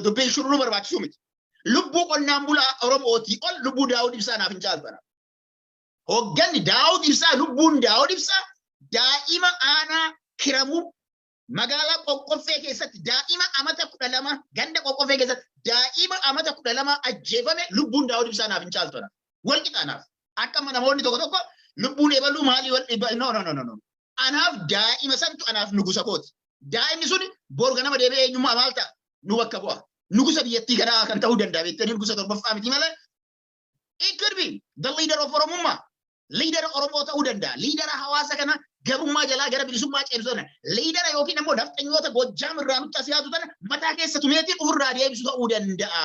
Dubbiin shurruu barbaachisuu miti. Lubbuu qonnaan bulaa Oromootii ol lubbuu Daawud Ibsaa naaf hin caaltu. Hoogganni Daawud Ibsaa, lubbuun Daawud Ibsaa daa'ima aanaa Kiramuu magaalaa Qoqqoffee keessatti daa'ima amata 12, ganda Qoqqoffee keessatti daa'ima amata 12 ajjeefame, lubbuun Daawud Ibsaa naaf hin caaltu. Wal qixa anaaf. Akka amma namoonni tokko tokko lubbuun ebaluu maalii wal dhibba, no, no, no, no, no. Anaaf daa'ima santu anaaf nugusa kooti. Daa'imni sun boru ganama deebi'ee eenyummaa maal ta'a? Nu bakka bu'a. Nugusa biyyattii kanaa kan ta'uu danda'a beektanii, nugusa torbaffaa miti malee. It could be the leader of Oromummaa. Leader Oromoo ta'uu danda'a. Leader hawaasa kana gabrummaa jalaa gara bilisummaa ceemsuu danda'a. Leader yookiin immoo nafxanyoota Gojjaam irraa nutti as yaatu tana mataa keessa tumeetiin ofirraa deebisu ta'uu danda'a.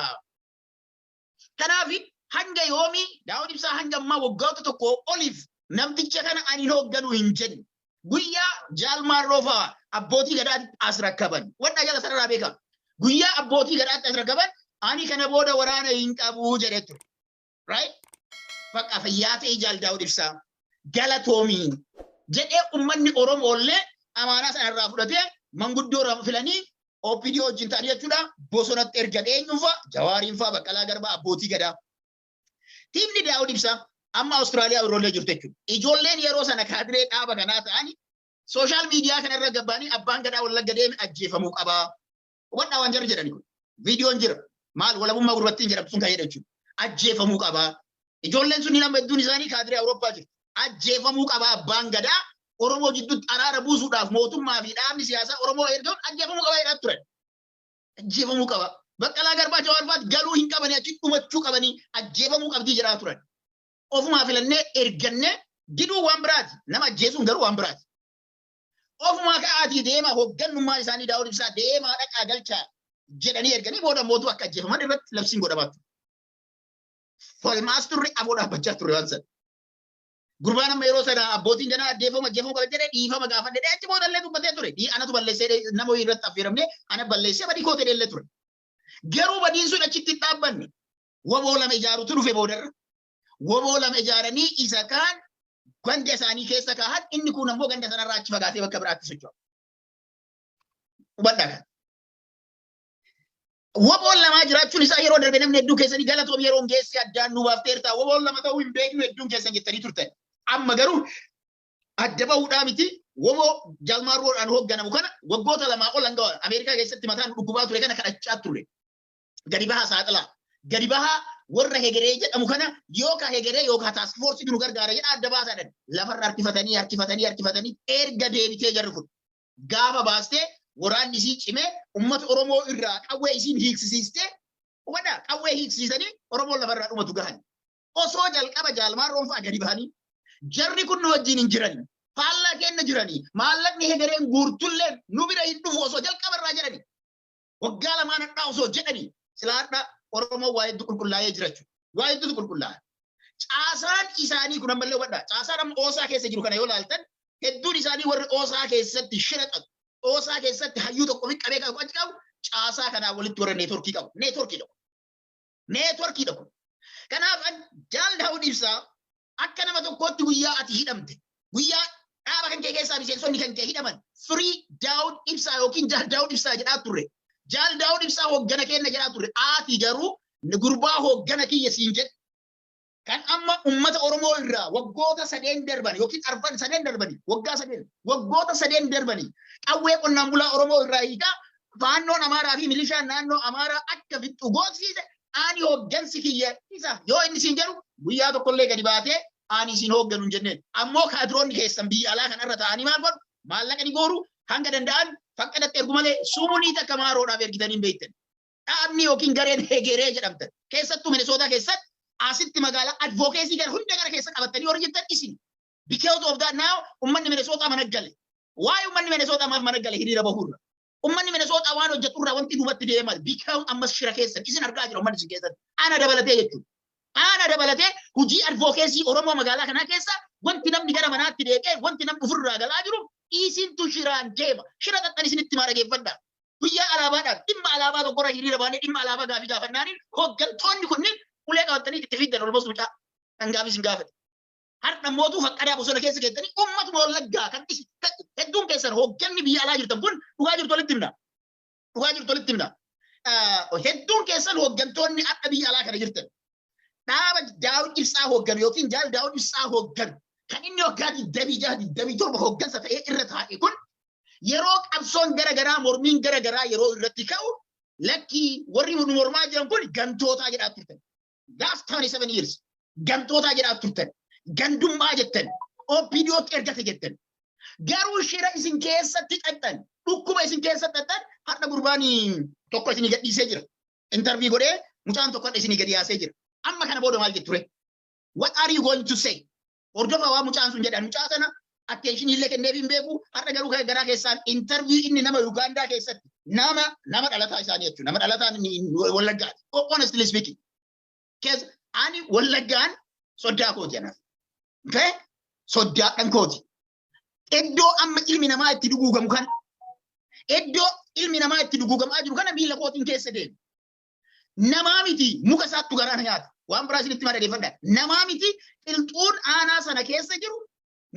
Kanaaf hanga yoomii Daawud Ibsaa hanga ammaa waggoota tokko oliif namticha kana ani hin hoogganu hin jenne. Guyyaa Jaal Maarroo fa'aa abbootii gadaatti as rakkaban. Wanna jala sanarraa beekama. Guyyaa abbootii gadaatti as rakkaban, ani kana booda waraana hin qabu jedhee ture. Right? Bakka fayyaa ta'e Jaal Daawud Ibsaa galatoomii jedhee uummanni Oromoollee amaanaa sanarraa fudhatee manguddoo filanii OPD wajjin ta'anii jechuudha bosonatti ergan. Eenyuun fa'a? Jawaariin fa'a, Baqqalaa Garbaa, abbootii gadaa. Tiimni Daawud Ibsaa amma Awustiraaliyaa irroollee jirtu jechuudha. Ijoolleen yeroo sana kaadiree dhaaba kanaa ta'anii social media kana irra gabbaanii abbaan gadaa Wallagga deeme ajjeefamuu qabaa. Hubadhaa waan jarri jedhani kun. Viidiyoon jira. Maal walabummaa gurbattiin jedhamtu sun kan jedhu jechuudha. Ajjeefamuu qabaa. Ijoolleen sun nama hedduun isaanii kaadiree Awurooppaa jiru. Ajjeefamuu qabaa, abbaan gadaa Oromoo jidduutti araara buusuudhaaf mootummaa fi dhaabni siyaasaa Oromoo ergamuun ajjeefamuu qabaa jedhaa turan. Ajjeefamuu qaba. Baqqalaa Garbaa, Jawaar fa'aatti galuu hin qabanii, achi dhumachuu qabanii, ajjeefamuu qabdii jedhaa turan. Ofumaa filannee ergannee diduu waan biraati. Nama ajjeesuun garuu waan biraati. Ofumaa ka'aatii deemaa, hooggannummaan isaanii Daawud Ibsaa, deemaa dhaqaa galchaa jedhanii erganii booda mootuu akka ajjeefaman irratti labsiin godhamaa ture. Falmaas turre, afoo dhaabbachaa turre waan sana. Gurbaan amma yeroo sana abbootiin ganaa ajjeefamu ajjeefamuu qaba jedhee dhiifama gaafadhe achi booda illee dubbatee ture. Anatu balleessee nama wayii irratti affeeramnee ana balleessee badii koo ta'e illee ture. Garuu badiin sun achitti hin dhaabbanne. Woboo lama ijaarutu dhufe boodarra. Woboo lama ijaaranii isa kaan ganda isaanii keessa kaahan, inni kun ammoo ganda sanarraa achi fagaatee bakka biraatti socho'a. Hubadhaa kana. Woboon lamaa jiraachuun isaa yeroo darbe namni hedduu keessanii galatoom yeroon geessi addaan nu baafteerta, woboon lama ta'uu hin beeknu hedduun keessan jettanii turtan. Amma garuu adda bahuudhaa miti, woboo Jalmaarroodhaan hoogganamu kana waggoota 2 ol hanga Ameerikaa keessatti mataan dhukkubaa ture kana kadhachaa turre. Gadi bahaa saaxilaa. Gadi bahaa warra hegeree jedhamu kana yookaan hegeree yookaan task force nu gargaara jedha adda baasaadhaan. Lafarra harkifatanii harkifatanii harkifatanii erga deebitee jarri kun gaafa baastee waraanni isii cimee ummata Oromoo irraa qawwee isiin hiiksisiistee, hubadhaa, qawwee hiiksisiisanii Oromoon lafarraa dhumatu gahan. Osoo jalqaba Jaalmaarroon fa'a gadi bahanii jarri kun nu wajjin hin jirani, faallaa kenna jiranii, maallaqni hegereen guurtullee nu bira hin dhufu osoo jalqaba irraa jedhanii, waggaa 2n hadhaa osoo jedhanii, silaa hadhaa Oromoo waa hedduu qulqullaa'ee jira jechuudha. Waa hedduutu qulqullaa'a. Caasaan isaanii kun ammallee, hubadhaa. Caasaan amma OSA keessa jiru kana yoo ilaaltan, hedduun isaanii warri OSA keessatti shira qabu. OSA keessatti hayyuu tokko fi qabee qabu achi qabu, caasaa kanaa walitti warra networkii qabu. Networkii tokko. Networkii tokko. Kanaaf Jaal Daawud Ibsaa akka nama tokkootti guyyaa ati hidhamte, guyyaa dhaaba kan kee keessaa miseensonni kan kee hidhaman, "Free Daawud Ibsaa" yookiin "Jaal Daawud Ibsaa" jedhaa turre. "Jaal Daawud Ibsaa hooggana keenya" jedhaa turre. Ati garuu gurbaa hooggana kiyya siin jedhe. Kan amma ummata Oromoo irraa waggoota sadeen darban yookiin arfan sadeen darbanii, waggaa sadeen, waggoota sadeen darbanii qawwee qonnaan bulaa Oromoo irraa hiikaa faannoon Amaaraa fi milishaan naannoo Amaaraa akka fixxu gootsiise, ani hooggansi kiyya isa yoo inni siin jedhu, guyyaa tokkollee gadi baatee ani isin hoogganu hin jenneen. Ammoo kaadiroonni keessan biyya alaa kanarra ta'anii maal godhu? Maallaqa ni gooru, hanga danda'an faqqadatti ergu malee sumunii takka maaroodhaaf ergitanii hin beektan. Dhaabni yookiin gareen hegeree jedhamtan keessattuu Minisootaa keessatti asitti magaalaa advocacy gara hunda gara keessa qabattanii warri jirtan isin. Because of that now ummanni Minisootaa mana gale. Waa'ee ummanni Minisootaa maaf mana gale hiriira bahuurra? Ummanni Minisootaa waan hojjetu irraa wanti duubatti deemaa because ammas shira keessan isin argaa jira ummanni isin keessatti. Ana dabalatee jechuudha. Ana dabalatee hojii advocacy Oromoo magaalaa kanaa keessa wanti namni gara manaatti deeqee wanti namni ofirraa galaa jiru isintu shiraan deema. Shira xaxxan isinitti maa dhageeffadhaa. Guyyaa alaabaadhaan dhimma alaabaa tokkorra hiriira baanee dhimma alaabaa gaafii gaafannaaniin hooggantoonni kunniin ulee qabatanii itti fiddan olmos mucaa kan gaafii isin gaafate. Har'a mootuu faqqadaa bosona keessa keessanii uummatuma Wallaggaa kan hedduun keessan hoogganni biyya alaa jirtan kun dhugaa jirtu walitti himna. Dhugaa jirtu walitti himna. Hedduun keessan hooggantoonni akka biyya alaa kana jirtan, dhaaba Daawud Ibsaa hoogganu yookiin Jaal Daawud Ibsaa hoogganu, kan inni waggaa 26, 27 hooggansa ta'ee irra taa'e kun, yeroo qabsoon gara garaa, mormiin gara garaa yeroo irratti ka'u, "Lakkii, warri nu mormaa jiran kun gantootaa" jedhaa turtan. Last 27 years gantootaa jedhaa turtan. Gandummaa jettan. OPDOtti ergate jettan. Garuu shira isin keessatti xaxxan, dhukkuba isin keessatti xaxxan, har'a gurbaan tokko isinii gadhiisee jira. Interview godhee mucaan tokko har'a isinii gadi yaasee jira. Amma kana booda maal jettu ture? What are you going to say? Hordofa waan mucaan sun jedhan. Mucaa sana attention illee kenneef hin beeku. Har'a garuu garaa keessaan interview inni nama Uganda keessatti, nama dhalataa isaanii jechuudha. Nama dhalataan Wallaggaati. Honestly speaking. Keessa ani Wallaggaan soddaa kooti anaaf. Okay? Soddaadhan kooti. Iddoo amma ilmi namaa itti duguugamu kana, iddoo ilmi namaa itti duguugamaa jiru kana miila kootiin keessa deemu. Namaa miti, muka isaattu garaa na nyaata. Waan biraa isinitti maa dhaggeeffadha. Namaa miti, qilxuun aanaa sana keessa jiru,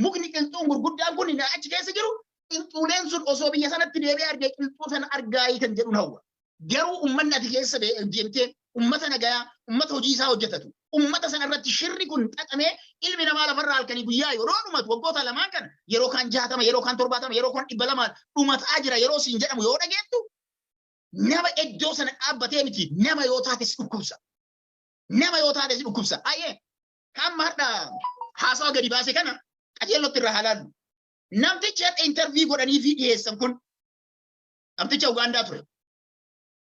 mukni qilxuun gurguddaan kun achi keessa jiru, qilxuuleen sun osoo biyya sanatti deebi'ee argee qilxuu sana argaayii kan jedhu hawwa. Garuu uummanni ati keessa deemtee, ummata nagayaa, ummata hojii isaa hojjetatu, ummata sana irratti shirri kun xaxamee ilmi namaa lafarraa halkanii guyyaa yeroo dhumatu, waggoota lamaan kana yeroo kaan 60, yeroo kaan 70, yeroo kaan 200n dhumataa jira yeroo siin jedhamu yoo dhageettu, nama iddoo sana dhaabbatee miti, nama yoo taates dhukkubsa. Nama yoo taates dhukkubsa. Ayyee, hamma har'a haasawa gadi baase kana qajeellotti irraa haa laallu. Namtichi har'a interview godhanii fi dhiyeessan kun namticha Ugaandaa ture.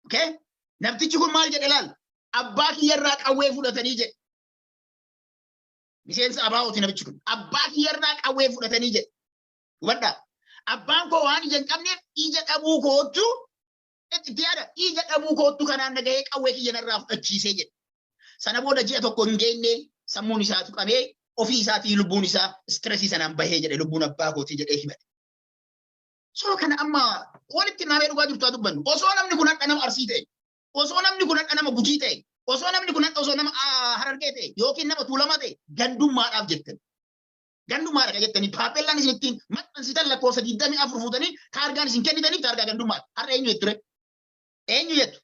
Okay? Namtichi kun maal jedhe laal? "Abbaa kiyyarraa qawwee fudhatanii" jedhe. Miseensa ABO'ti namichi kun. "Abbaa kiyyarraa qawwee fudhatanii" jedhe. Hubadhaa. "Abbaan koo waan ija hin qabneef, ija dhabuu koottu itti yaada, ija dhabuu koottu kanaan nagahee qawwee kiyya narraa fudhachiisee" jedhe. Sana booda ji'a tokko hin geenne sammuun isaa tuqamee ofii isaatii lubbuun isaa stress sanaan bahee jedhe, lubbuun abbaa kootii jedhee himate. So kana amma walitti naamee dhugaa jirtu haa dubbannu. Osoo namni kun hadha nama Arsii ta'e, osoo namni kun hadha nama Gujii ta'e, osoo namni kun hadha osoo nama Harargee ta'e yookiin nama Tuulamaa ta'e, gandummaadhaaf jettan. Gandummaadha kan jettanii paappeellaan isin ittiin maxxansitan lakkoofsa 24 fuutanii taargaan isin kennitaniif taargaa gandummaadha. Har'a eenyu jettu ture? Eenyu jettu?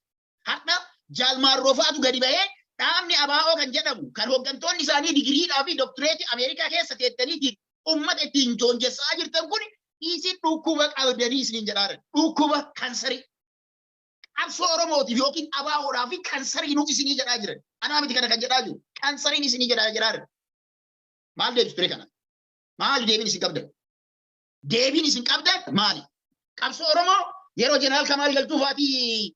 Har'a Jaalmaarroo fa'aatu gadi bahee dhaabni ABO kan jedhamu, kan hooggantoonni isaanii digiriidhaa fi doktireetii Ameerikaa keessa teettaniitiin ummata ittiin joonjessaa jirtan kun, isin dhukkuba qabdanii isiniin jedhaa, dhukkuba kansarii. Qabsoo Oromootiif yookiin ABOdhaa fi kansarii nu isinii jedhaa jiran. Anaa miti kana kan jedhaa jiru. Kansariin isinii jedhaa jiran. Maal deebisu ture kana? Maali deebiin isin qabdan? Deebiin isin qabdan maali? Qabsoo Oromoo yeroo Jeneraal Kamaal Galchuu faatii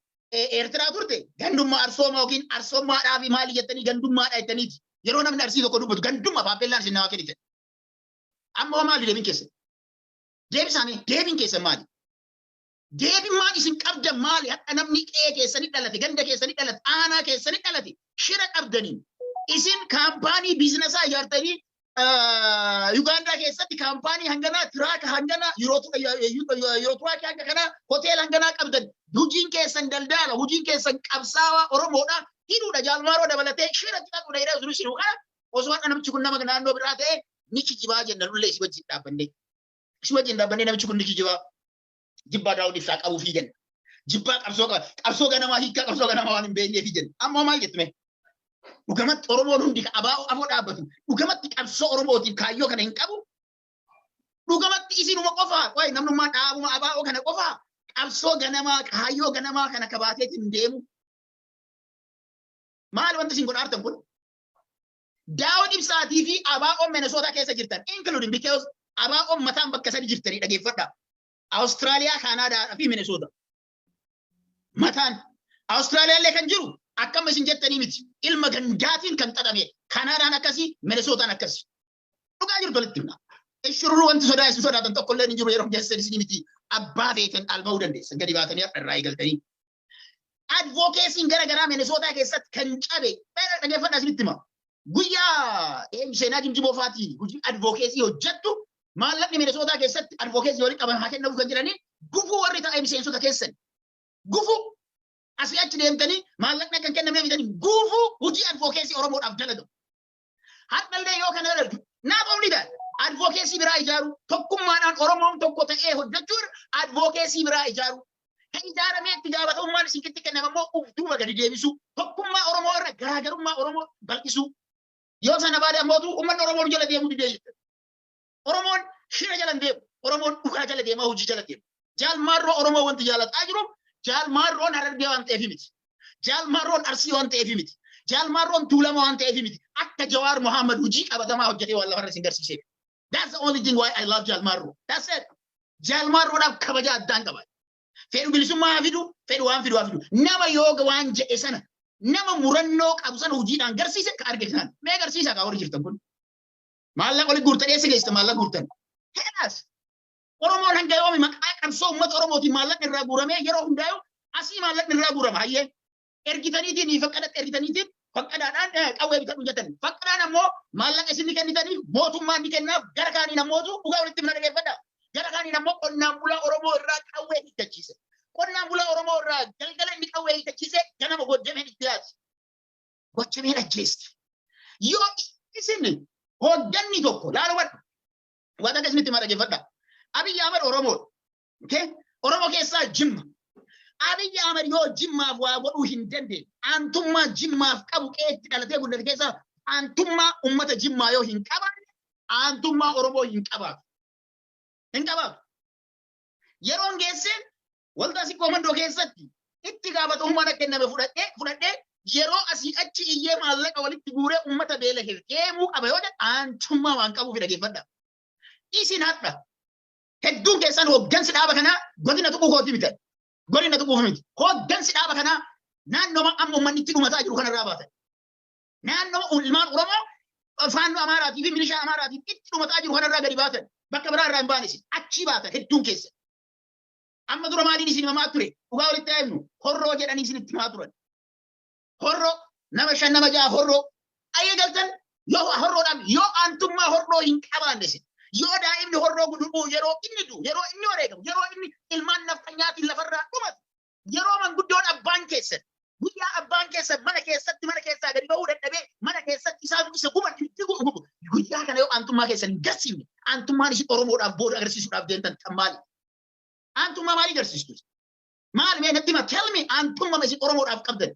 Eertiraa turte, gandummaa arsooma yookiin arsommaadhaa fi maali jettanii, gandummaadha jettaniiti. Yeroo namni Arsii tokko dubbatu gandummaa paappeellaan isin namaa kennite. Amma hoo maali deebiin keessan? Deebisaanii, deebiin keessan maali? Deebiin maal isin qabdan maali? Hadha namni qe'ee keessanii dhalate, ganda keessanii dhalate, aanaa keessanii dhalate, shira qabdanii. Isin company business ijaartanii Yugaandaa keessatti company hanganaa, truck hanganaa, Euro truck hanga kanaa, hoteela hanganaa qabdan. Hojiin keessan daldaala, hojiin keessan qabsaawaa Oromoodha. Hidhuudha, Jaalmaaroo dabalatee shira xixaquudha jedhee osoo isin kana, osoo hadha namichi kun nama naannoo biraa ta'e, ni kijibaa jenna nullee si wajjin dhaabbannee. Si wajjin dhaabbannee namichi kun ni kijibaa. Jibbaa Daawud Ibsaa qabuu fi jenna. Jibbaa qabsoo qaba. Qabsoo ganamaa, hiikkaa qabsoo ganamaa waan hin beekneef jenna. Amma maal jettu mee? Dhugamatti Oromoon hundi ABO afoo dhaabbatu dhugamatti qabsoo Oromootiif kaayyoo kana hin qabu. Dhugamatti isinuma qofaa, wayi namnummaan dhaabuma ABO kana qofaa qabsoo ganamaa, kaayyoo ganamaa kana kabaateetiin deemu. Maal wanti isin godhaartan kun? Daawud Ibsaatii fi ABO Minnesota keessa jirtan, including, because ABO mataan bakka sadi jirtanii dhageeffadha. Awustiraaliyaa, Kaanaadaa fi Minnesota. Mataan Awustiraaliyaallee kan jiru akkama isin jettanii miti. Ilma gandaatiin kan xaxame. Kaanaadaan akkasii, Minnesootaan akkasii. Dhugaa jirtu walitti himna. Ishuruu wanti sodaa isin sodaatan tokko illee hin jiru yeroo geessan isinii miti. Abbaa feetan alba'uu dandeessan, gadi baatanii har'a irraa eegaltanii. Advocacyn gara garaa Minnesota keessatti kan cabe, dhageeffadhaa, isinitti hima. Guyyaa seenaa jimjimoo faatii hojii advocacy hojjettu, maallaqni Minnesota keessatti advocacy walitti qaban haa kennamu kan jedhanii gufuu warri ta'e miseensota keessan. Gufuu asii achi deemtanii maallaqni akka hin kennamneef jedhanii gufuu hojii advocacy Oromoodhaaf dalagamu. Har'allee yoo kana argu, not only that, advocacy biraa ijaaru, tokkummaadhaan Oromoon tokko ta'ee hojjechuu, advocacy biraa ijaaru. Kan ijaaramee itti gaafatamummaan isinitti kenname immoo uf duuba gadi deebisuu, tokkummaa Oromoo irra garaagarummaa Oromoo bal'isuu. Yoo sana baade ammootu uummanni Oromoo jala deemuu didee jechuudha. Oromoon shira jala hin deemu. Oromoon dhugaa jala deema, hojii jala deema. Jaal Maarroo Oromoo wanti jaalataa jiru, Jaal Maarroon Harargee waan ta'eef miti. Jaal Maarroon Arsii waan ta'eef miti. Jaal Maarroon Tuulama waan ta'eef miti. Akka Jawaar Mohaammed hojii qabatamaa hojjetee waan lafarra isin garsiiseef. That's the only thing why I love Jaal Maarroo. That's it. Jaal Maarroodhaaf kabaja addaan qaba. Fedhu bilisummaa haa fidu, fedhu waan fidu haa fidu. Nama yoo waan jedhe sana, nama murannoo qabu sana hojiidhaan garsiise ka arge isaan. Mee garsiisaa kaa warri jirtan kun. Maallaqa oli guurtan, eessa geessita maallaqa guurtan? Hedaas. Oromoon hanga yoomi maqaa qabsoo uummata Oromootiin maallaqni irraa guuramee yeroo hundaa'u asii maallaqni irraa guurama hayyee. Ergitaniitiin faqqadatti, ergitaniitiin faqqadaadhaan qawwee bitadhu jettan. Faqqadaan ammoo maallaqa isin ni kennitaniif, mootummaan ni kennaaf. Gara kaaniin ammootu dhugaa walitti himna, dhaggeeffadha. Gara kaaniin ammoo qonnaan bulaa Oromoo irraa qawwee hiikkachiise. Qonnaan bulaa Oromoo irraa galgala inni qawwee hiikkachiise, ganama Gojjameen itti yaati. Gojjameen ajjeesti. Yoo isin hoogganni tokko laalu badhu. Waan akka isinitti himaa, dhaggeeffadha. Abiyyi Ahmad Oromoodha. Okay? Oromoo keessaa Jimma. Abiyyi Ahmad yoo Jimmaaf waa godhuu hin dandeenye, aantummaa Jimmaaf qabu, qe'eetti dhalatee guddate keessaa aantummaa uummata Jimmaa yoo hin qabaanne, aantummaa Oromoo hin qabaatu. Hin qabaatu. Yeroon geesseen waldaa Sikkoo Mandoo keessatti itti gaafatamummaan akka kenname fudhadhee yeroo asii achi iyyee maallaqa walitti guuree uummata beelaheef deemuu qaba yoo jedhe, aantummaa waan qabuuf, dhaggeeffadha. Isin hadha hedduun keessan hooggansi dhaaba kanaa godina tuquu kooti miti. Godina tuquuf miti. Hooggansi dhaaba kanaa naannoo amma uummanni itti dhumataa jiru kanarraa baatan. Naannoo ilmaan Oromoo faannoo Amaaraatii fi milishaa Amaaraatiif itti dhumataa jiru kanarraa gadi baatan. Bakka biraa irraa hin baane isin. Achii baatan hedduun keessan. Amma dura maaliin isin himamaa ture? Dhugaa walitti haa himnu. Horroo jedhanii isin itti himaa turan. Horroo nama shan, nama ja'a horroo. Ayyee galtan yoo horroodhaan, yoo aantummaa horroo hin qabaanne isin. Yoo daa'imni horroo gudubuu yeroo inni du'u, yeroo inni wareegamu, yeroo inni ilmaan nafxanyaatiin lafarraa dhumatu, yeroo manguddoon abbaan keessan, guyyaa abbaan keessan mana keessatti mana keessaa gadi ba'uu dadhabee mana keessatti isaan isa guban itti gubu, guyyaa kana yoo aantummaa keessan hin garsiifne, aantummaan isin Oromoodhaaf booda agarsiisuudhaaf deemtan tan maali? Aantummaa maalii agarsiistu? Maali, mee natti hima, tell me, aantummaa isin Oromoodhaaf qabdan.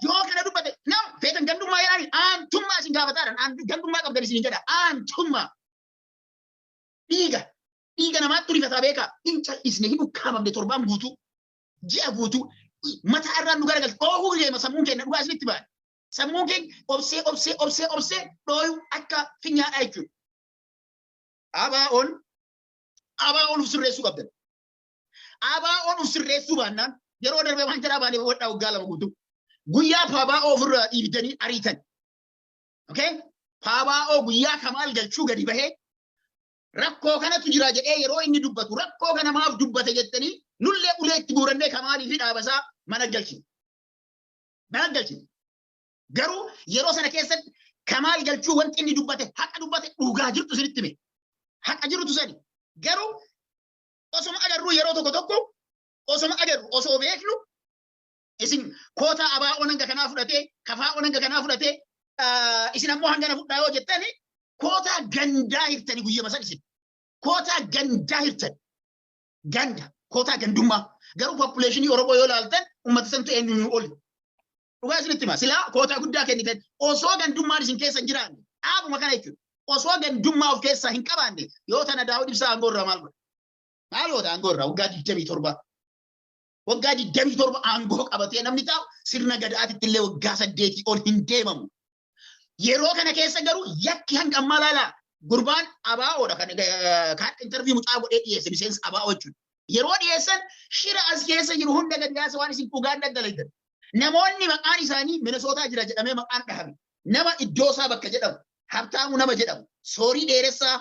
Yoo kana dubbate nam feetan gandummaa jedhani, aantummaa isin gaafataadhaan gandummaa qabdan isin jedha. Aantummaa dhiiga namaatti rifataa beekaa, hin cal'isne, hin ukkaamamne. Torbaan guutuu, ji'a guutuu mataa irraan nu garagalti, dhoohuu deema sammuun keenya. Dhugaa isinitti baane, sammuun keenya obsee obsee obsee obsee dhooyuu akka finyaadhaa jechuudha. ABO'n uf sirreessuu qabdan. ABO'n uf sirreessuu baannaan, yeroo darbe waan jedhaa baanee wadhaa, waggaa 2 guutuu. Guyyaa PABO ofirraa dhiibdanii ariitan. Okay? PABO guyyaa Kamaal Galchuu gadi bahee rakkoo kanatu jira jedhee yeroo inni dubbatu, rakkoo kana maaf dubbate jettanii nullee ulee itti guurannee Kamaalii fi dhaabasaa mana galchine. Mana galchine. Garuu yeroo sana keessatti Kamaal Galchuu wanti inni dubbate haqa dubbate, dhugaa jirtu isinitti hime. Haqa jirutu sani. Garuu osoma agarruu, yeroo tokko tokko osoma agarru, osoo beeknu, isin kootaa ABO'n hanga kanaa fudhatee, KFO'n hanga kanaa fudhatee, isin ammoo hangana fudhaa yoo jettani, kootaa gandaa hirtani. Guyyama san isin kootaa gandaa hirtan, ganda kootaa gandummaa. Garuu population Oromoo yoo ilaaltan, uummata santu eenyuun oli. Dhugaa isinitti hima, silaa kootaa guddaa kennitan osoo gandummaan isin keessa hin jiraanne, dhaabuma kana jechuudha. Osoo gandummaa of keessaa hin qabaanne yoo tana, Daawud Ibsaa aangoo irraa maal godha? Maal goota aangoo irraa waggaa 27? Waggaa 27 aangoo qabatee namni taa'u sirna gadaatitti illee waggaa 8 ol hin deemamu. Yeroo kana keessa garuu yakki hanga ammaa laalaa, gurbaan ABO'dha kan interview mucaa godhee dhiyeesse, miseensa ABO jechuudha. Yeroo dhiyeessan shira as keessa jiru hunda gadi yaasa waan isin dhugaan daddalaitan. Namoonni maqaan isaanii Minesootaa jira jedhamee maqaan dhahame. Nama iddoo isaa bakka jedhamu, Habtaamuu nama jedhamu, Soorii Dheeressaa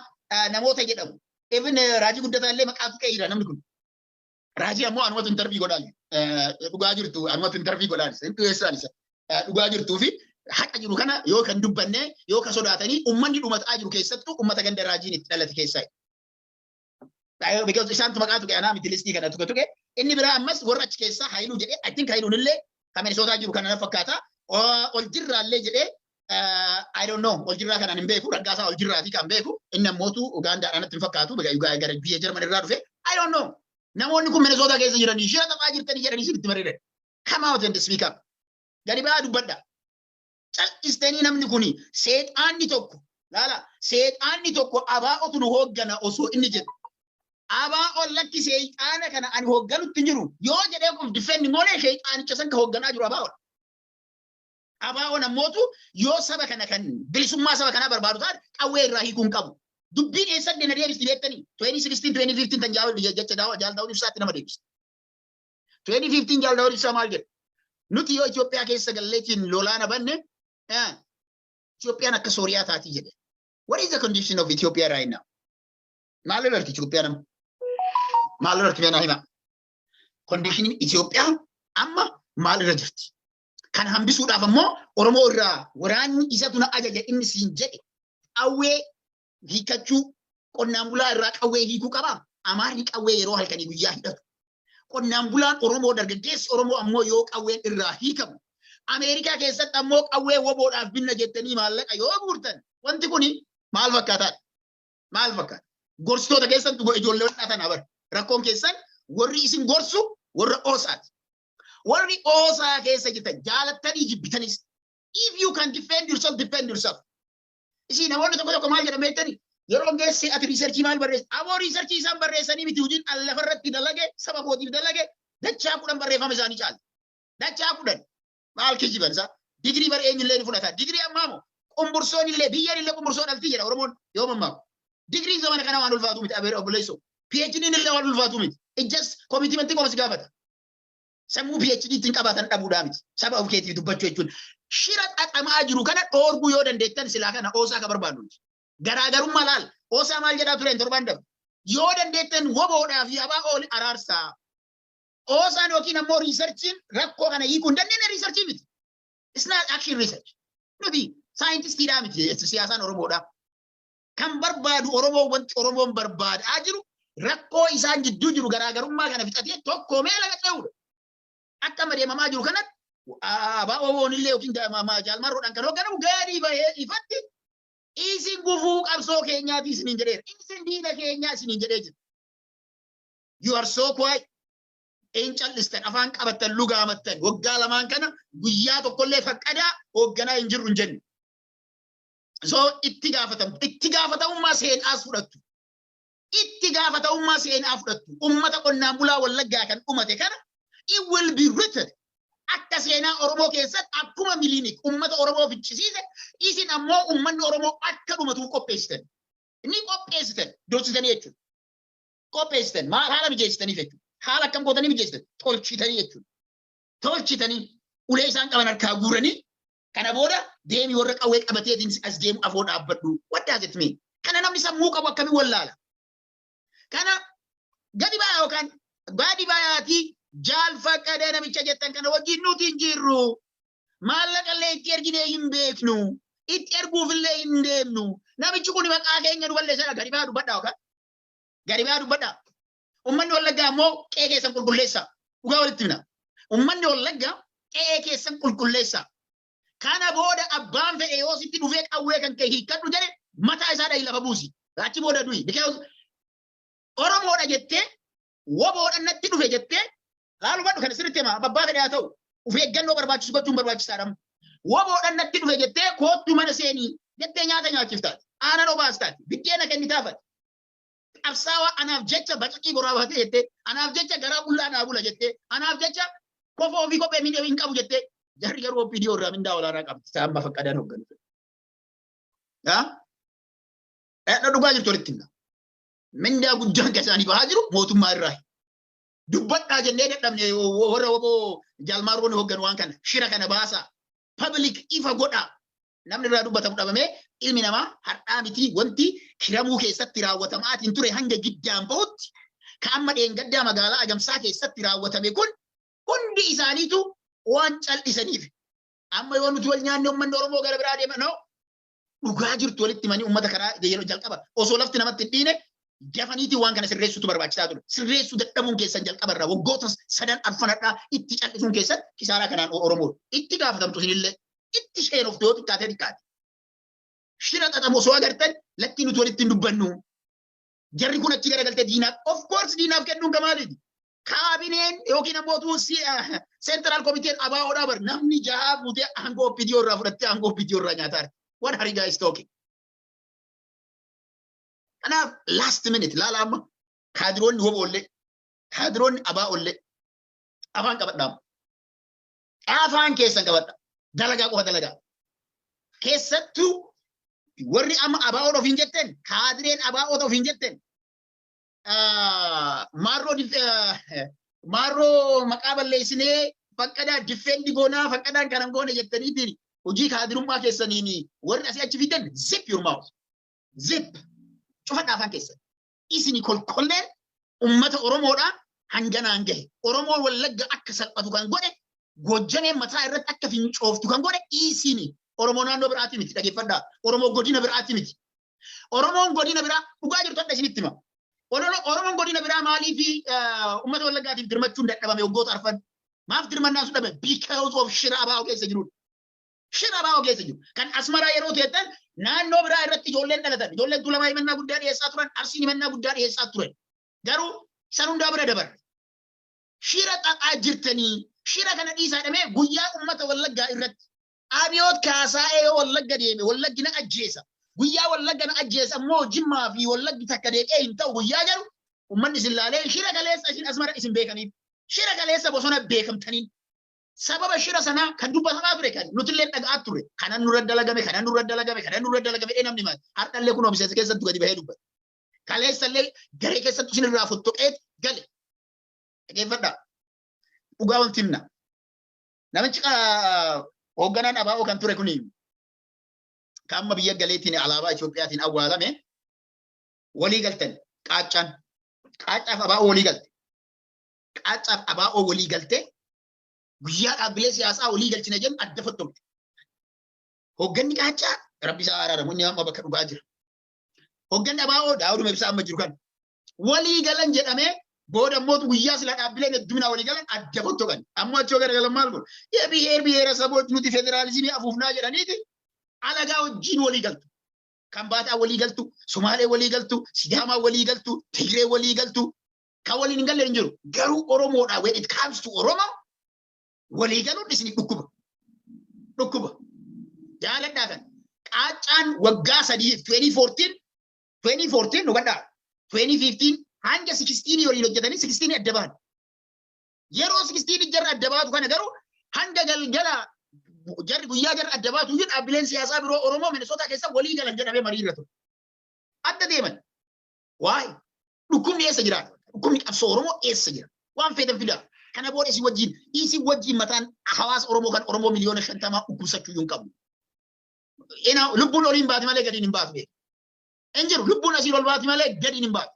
namoota jedhamu. Even Raajii Guddataa illee maqaa tuqee jira namni kun. Raajii ammoo anumatu interview godhaa jiru. Dhugaa jirtu anumatu interview godhaa jira. Hin dhiyeessaan isa. Dhugaa jirtuu fi haqa jiru kana yoo kan dubbanne, yoo ka sodaatanii, uummanni dhumataa jiru keessattuu uummata ganda Raajiin itti dhalate keessaa. Because isaantu maqaa tuqe, anaa miti listii kana tuqe tuqe. Inni biraa ammas warra achi keessaa Haayiluu jedhee, I think Haayiluun illee kan Minisootaa jiru kana na fakkaata. Ol jirraallee jedhee, I don't know, ol jirraa kanaan hin beeku, Raggaasaa ol jirraatii kan beeku. Inni ammootu Ugaandaadhaan natti hin fakkaatu, gara biyya Jarman irraa dhufe. I don't know. Namoonni kun Minnesota keessa jiranii shira xaxaa jirtanii jedhanii sirriitti bareedan. Come out and speak up. Gadi ba'aa dubbadha. Cal'istanii namni kuni seexaanni tokko, laala, seexaanni tokko ABOtu nu hooggana osoo inni jedhu. ABOn lakki, seexaana kana ani hoogganutti hin jiru yoo jedhee of defend goone, seexaanicha san ka hoogganaa jiru ABOdha. ABOn ammootu yoo saba kana kan bilisummaa saba kanaa barbaadu taate qawwee irraa hiikuu hin qabu. Dubbiin eessatti na deebisti beektanii? 2016, 2015 tan jecha Jaal Daawud Ibsaatti nama deebiste. 2015 Jaal Daawud Ibsaa maal jedhe? Nuti yoo Itoophiyaa keessa galleetiin lolaana banne, Itoophiyaan akka Sooriyaa taatii jedhe. What is the condition of Ethiopia right now? Maal irratti Itoophiyaan amma? Maal irratti, mee naa hima? Conditioniin Itoophiyaa amma maal irra jirti? Kan hambisuudhaaf ammoo Oromoo irraa waraanni isatu na ajaja inni siin jedhe qawwee hiikkachuu, qonnaan bulaa irraa qawwee hiikuu qabaa. Amaarri qawwee yeroo halkanii guyyaa hidhatu. Qonnaan bulaan Oromoo, dargaggeessi Oromoo ammoo yoo qawween irraa hiikamu. Ameerikaa keessatti ammoo qawwee WBOdhaaf binna jettanii maallaqa yoo guurtan, wanti kuni maal fakkaataadha? Maal fakkaata? Gorsitoota keessattuu ijoollee dhatan bara. Rakkoon keessan warri isin gorsu warra OSAati. Warri OSA keessa jirtan jaalattanii jibbitanis, if you can defend yourself, defend yourself. Isii namoonni tokko tokko maal jedhan beektanii? Yeroo geesse ati researchii maal barreessa? Aboo, researchii isaan barreessanii miti, hojiin an lafarratti dalage, saba kootiif dalage dachaa 10 barreeffama isaanii caala. Dachaa 10 maal kijiban isaa? Digirii bara eenyullee ni fudhata. Digirii ammaa moo qumbursoon illee biyyeen illee qumbursoo dhaltii jedha Oromoon yoo mammaaku. Digiriin zamana kana waan ulfaatu miti, abeera obboleessoo. PhD'n illee waan ulfaatu miti. Ijjas commitmentii qofa si gaafata. Sammuu PhD ittiin qabaatan dhabuudhaa miti. Saba of keetiif dubbachuu jechuun. Shira xaxamaa jiru kana dhoorguu yoo dandeettan, silaa kana OSA ka barbaadu miti. Garaagarummaa laal. OSA maal jedhaa tureen torban darbe? Yoo dandeettan WBOdhaa fi ABO araarsaa. OSAn yookiin ammoo researchiin rakkoo kana hiikuu hin dandeenye researchii miti. It's not action research. Nuti saayintistiidhaa miti, siyaasaan Oromoodhaa. Kan barbaadu Oromoo, wanti Oromoon barbaadaa jiru rakkoo isaan jidduu jiru garaagarummaa kana fixatee tokko mee laga ce'uudha. Akka amma deemamaa jiru kanatti ABO'n illee yookiin Jaalmarroodhaan kan hoogganamu gadi bahee ifatti isin gufuu qabsoo keenyaati isiniin jedheera. Isin diina keenyaa isiniin jedhee jira. You are so quiet. Een callistan, afaan qabattan, lugaamattan. Waggaa 2n kana guyyaa tokkollee faqqadaa hoogganaa hin jirru hin jennu. So itti gaafatamtu. Itti gaafatamummaa seenaas fudhattu. Itti gaafatamummaa seenaa fudhattu. Ummata qonnaan bulaa Wallaggaa kan dhumate kana, it will be written. Akka seenaa Oromoo keessatti akkuma Milinik ummata Oromoo ficcisiise, isin ammoo ummanni Oromoo akka dhumatuuf qopheessitan. Ni qopheessitan, dursitanii jechuudha. Qopheessitan, maal, haala mijeessitaniif jechuudha. Haala akkam gootanii mijeessitan? Tolchitanii jechuudha. Tolchitanii ulee isaan qaban harkaa guuranii, kana booda deemi, warra qawwee qabateetiin as deemu afoo dhaabbadhu. What does it mean? Kana namni sammuu qabu akkamiin wallaala? Kana gadi ba'aa yookaan gadi ba'aatii Jaal Faqqadee namicha jettan kana wajjin nuti hin jirru. Maallaqa illee itti erginee hin beeknu. Itti erguuf illee hin deemnu. Namichi kun maqaa keenya nu balleessadha. Gadi ba'aa dubbadhaa yookaan gadi ba'aa dubbadhaa. Uummanni Wallaggaa ammoo qe'ee keessan qulqulleessaa. Dhugaa walitti himna. Uummanni Wallaggaa qe'ee keessan qulqulleessaa. Kana booda abbaan fedhe yoo sitti dhufee qawwee kan kee hiikkadhu jedhe, mataa isaa dhahi, lafa buusi. Achi booda du'i. Because Oromoodha jettee, WBOdha natti dhufe jettee, laalu badhu kana sirriitti hima, abbaa fedhe haa ta'u, of eeggannoo barbaachisu gochuun barbaachisaadha. WBOdha natti dhufe jettee, koottu mana seenii jettee nyaata nyaachiftaati. Aanan obaastaati. Biddeena kennitaafati. Qabsaawaa anaaf jecha bacaqii boraafatee jettee, anaaf jecha garaa qullaa naa bula jettee, anaaf jecha kofoo fi kophee miidhee hin qabu jettee, jarri garuu OPDO irraa mindaa olaanaa qabdi. Isaan amma Faqqadaan hoogganu. Dhugaa jirtu walitti himna. Mindaa guddaan kan isaanii bahaa jiru mootummaa irraa. Dubbadhaa jennee dadhabne. Warra WBO Jaalmaarroon hoogganu waan kana shira kana baasaa. Public ifa godhaa. Namni irraa dubbatamu dhabamee, ilmi namaa har'aa miti, wanti Kiramuu keessatti raawwatamaatiin ture hanga Giddaan bahutti, ka amma dheengaddaa magaalaa Agamsaa keessatti raawwatame kun hundi isaaniitu waan cal'isaniif. Amma yoo nuti wal nyaanne uummanni Oromoo gara biraa deema, no, dhugaa jirtu walitti himanii uummata karaa yeroo jalqaba osoo lafti namatti hin dhiine dafaniitii waan kana sirreessuutu barbaachisaa ture. Sirreessuu dadhabuun keessan jalqaba irraa waggoota sadan arfanadhaa itti cal'isuun keessan kisaaraa kanaan Oromoo itti gaafatamtu, isinillee itti sheenoftu yoo xiqqaatee xiqqaate. Shira xaxamu osoo agartan, lakkii, nuti walitti hin dubbannu. Jarri kun achi garagaltee diinaaf, of course, diinaaf kennuun kamaaliiti. Kaabineen yookiin ammoo central komiteen ABOdhaa bar namni jahaa guutee aangoo OPDO irraa fudhattee aangoo OPDO irraa nyaataa jira. What are you guys talking? Kanaaf last minute laala, amma kaadiroonni WBOllee, kaadiroonni ABOllee afaan qabadhaa. Afaan keessan qabadha. Dalagaa qofa dalagaa. Keessattuu warri amma ABO ofiin jettan, kaadireen ABO ofiin jettan, maarroo maarroo maqaa balleessinee faqqadaa defend goonaa, faqqadaan kanan goone jettaniitiin hojii kaadirummaa keessaniin warri asii achi fidan, zip your mouth. Zip. Cufadhaa afaan keessan. Isini kolkolleen ummata Oromoodhaa hanganaan gahe. Oromoon Wallagga akka salphatu kan godhe, Gojjameen mataa irratti akka fincooftu kan godhe isini. Oromoo naannoo biraati miti, dhageeffadhaa. Oromoo godina biraati miti. Oromoon godina biraa, dhugaa jirtu adda isinitti hima. Oromoon godina biraa maaliif uummata Wallaggaatiif dirmachuun dadhabame waggoota arfan? Maaf dirmannaan sun dhabame? Because of shira ABO keessa jirudha. Shira ABO keessa jiru. Kan Asmaraa yeroo teettan naannoo biraa irratti ijoolleen dhalatan. Ijoolleen Tulamaa himannaa guddaa dhiyeessaa turan. Arsiin himannaa guddaa dhiyeessaa turan. Garuu san hundaa bira dabarre. Shira xaxaa jirtanii, shira kana dhiisaa jedhamee guyyaa uummata Wallaggaa irratti Abiyoot Kaasaa'ee yoo Wallagga deeme Wallaggi na ajjeesa. Guyyaa Wallagga na ajjeesa immoo Jimmaa fi Wallaggi takka deeqee hin ta'u guyyaa jedhu, uummanni isin laalee shira kaleessa isin Asmara isin beekaniif, shira kaleessa bosona beekamtaniin, sababa shira sanaa kan dubbatamaa ture, kan nutillee dhaga'aa ture, kanan nurra dalagame, kanan nurra dalagame, kanan nurra dalagame namni maal har'allee kunoo miseensa keessattuu gadi bahee dubbata. Kaleessallee garee keessattuu isin irraa fottoqeet gale. Dhaggeeffadhaa. Dhugaa wanti himna. Namichi hoogganaan ABO kan ture kuni, kan amma biyya galeetiin alaabaa Itoophiyaatiin awwaalame, walii galtan qaaccaan, qaaccaaf ABO walii galte. Qaaccaaf ABO walii galte, guyyaa dhaabbilee siyaasaa walii galchina jennu adda fottoqte. Hoogganni qaaccaa, Rabbi isaa araaramu, inni amma bakka dhugaa jira. Hoogganni ABO Daawuduma Ibsaa amma jiru kan walii galan jedhamee booda immoo guyyaa sila dhaabbileen hedduminaa walii galan adda fottoqan. Ammoo achoo garagalan maal godhu? የብሔር ብሔረሰቦች nuti federaalizimii afuufnaa jedhaniiti alagaa wajjin walii galtu. Kambaataa walii galtu, Sumaalee walii galtu, Sidaamaa walii galtu, Tigree walii galtu. Kan waliin hin galle hin jiru. Garuu Oromoodha, when it comes to Oromoo, walii galuun isin dhukkuba. Dhukkuba. Jaaladhaa kan. Qaaccaan waggaa 3, 2014, 2014 hubadhaa. 2015 hanga 16 waliin hojjetanii 16 adda bahan. Yeroo 16 jarra adda baatu kana garuu hanga galgala jarri, guyyaa jarri adda baatu iyyuu, dhaabbileen siyaasaa biroo Oromoo Minnesota keessa walii galan jedhamee marii irra ture. Adda deeman. Waa'ee dhukkubni eessa jira? Dhukkubni qabsoo Oromoo eessa jira? Waan feetan fidaa. Kana booda isin wajjin mataan hawaasa Oromoo kan Oromoo miliyoona 50 dhukkubsachuu iyyuu hin qabu. Ina lubbuun oliin baati malee gadiin hin baatu beeku. Hin jiru, lubbuun asiin ol baati malee gadiin hin baatu.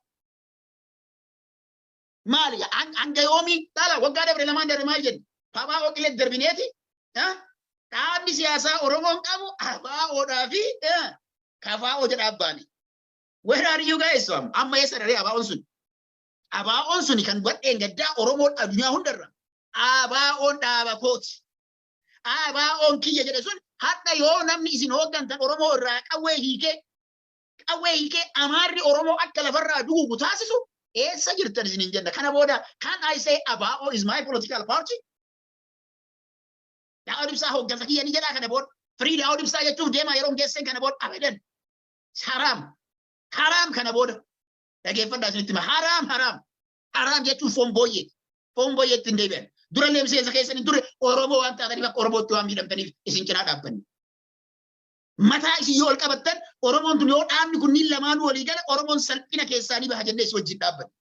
Maali hanga yoomii dhaala? Waggaa dabre lamaan darbe maal jennu? ABO qilee darbineeti, dhaabni siyaasaa Oromoon qabu ABOdhaa fi KFO jedha abbaani. Where are you guys from? Amma eessa daree ABOn sun? ABOn suni kan badheen gaddaa Oromoon addunyaa hundarra ABOn dhaaba kooti. ABOn kiyya jedhe sun hadha yoo namni isin hooggantan Oromoo irraa qawwee hiikee Amaarri Oromoo akka lafarraa duguugu taasisu, eessa jirtan isin hin jenna. Kana booda can I say ABO is my political party? Daawud Ibsaa hooggansa kiyya ni jedhaa kana booda? Free Daawud Ibsaa jechuuf deemaa yeroo geessen kana booda? Abadan. Haraam. Haraam kana booda. Dhageeffadhaa, isinitti hima. Haraam, haraam. Haraam jechuun foon booyyee. Foon booyyeetti hin deebi'an. Dura miseensa keessan hin turre, Oromoo waan taataniif, akka Oromootti waan miidhamtaniif isin cinaa dhaabbanne. Mataa isin yoo ol qabattan, Oromoon tun yoo dhaabni kunniin lamaanuu walii gala, Oromoon salphina keessaa ni baha jennee isin wajjin dhaabbanne.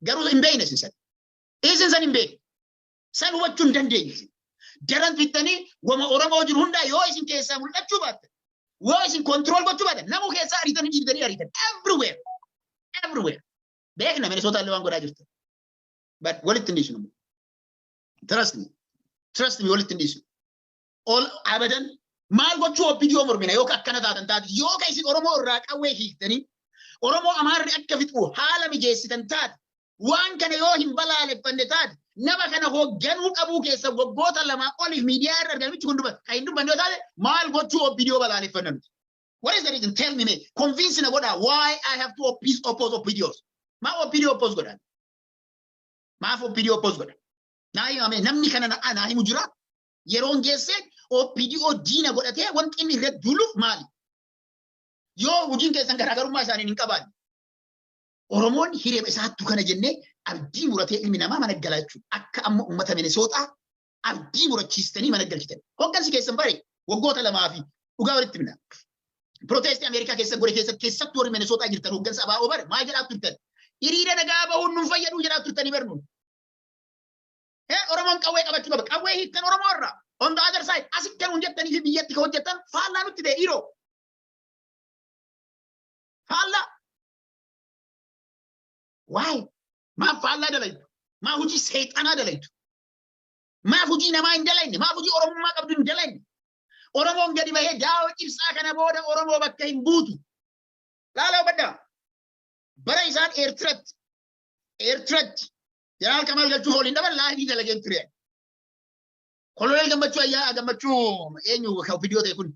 Garuu hin beekne isin san. Isin san hin beekne. San hubachuu hin dandeenye isin. Daran fittanii wama Oromoo jiru hundaa yoo isin keessaa mul'achuu baattan, yoo isin control gochuu baattan, namuu keessaa ariitanii dhiibdanii ariitan. Everywhere. Everywhere. Beekna Minnesota illee waan godhaa jirtan. But walitti hin dhiisnu. Trust me. Trust me, walitti hin dhiisnu. Ol abadan maal gochuu OPDO mormina yoo akkana taatan taate, yoo ka isin Oromoo irraa qawwee hiiktanii Oromoo Amaarri akka fixu haala mijeessitan taate, waan kana yoo hin balaaleffanne taate, nama kana hoogganuu qabuu keessa waggoota 2 oliif miidiyaa irra argamichi kun dubbata kan hin dubbanne yoo taate, maal gochuu OPDO balaaleffanna nuti? What is the reason? Tell me, me. Convince na godhaa why I have to oppose OPDOs. Maa OPDO oppose godhan? Maaf OPDO oppose godhan? Naa himame, namni kana naa himu jira. Yeroon geesse OPDO diina godhatee wanti inni irratti duuluuf maali? Yoo hojiin keessan garaagarummaa isaanii hin qabaanne. Oromoon hiree isaattu kana jennee abdii muratee ilmi namaa mana galaa jechuudha. Akka amma uummata Minisootaa abdii murachiistanii mana galchitan. Hoggansi keessan bare waggoota 2 fi dhugaa walitti himna. Protestii Ameerikaa keessa godhe keessatti, keessattuu warri Minisootaa jirtan, hoggansa ABO bare maal jedhaa turtan? Hiriira nagaa bahuun nun fayyaduu jedhaa turtanii barnuun. Oromoon qawwee qabachuu qaba. Qawwee hiiktan Oromoo irraa. On the other side, asitti kan hojjettanii fi biyyatti kan hojjettan faallaa nutti ta'e, dhiiroo. Faallaa. Waay, maaf faallaa dalaytu? Maaf hojii seexanaa dalaytu? Maaf hojii namaa hin dalayne? Maaf hojii Oromummaa qabdu hin dalayne? Oromoon gadi bahee Daawit Ibsaa kana booda Oromoo bakka hin buutu. Laala, hubadhaa. Bara isaan Eertiratti Jeneraal Kamaal Galchuu waliin dhaban live dalageen ture. Koloneel Gammachuu, ayyaa Gammachuu eenyu ka viidiyoo ta'e kun?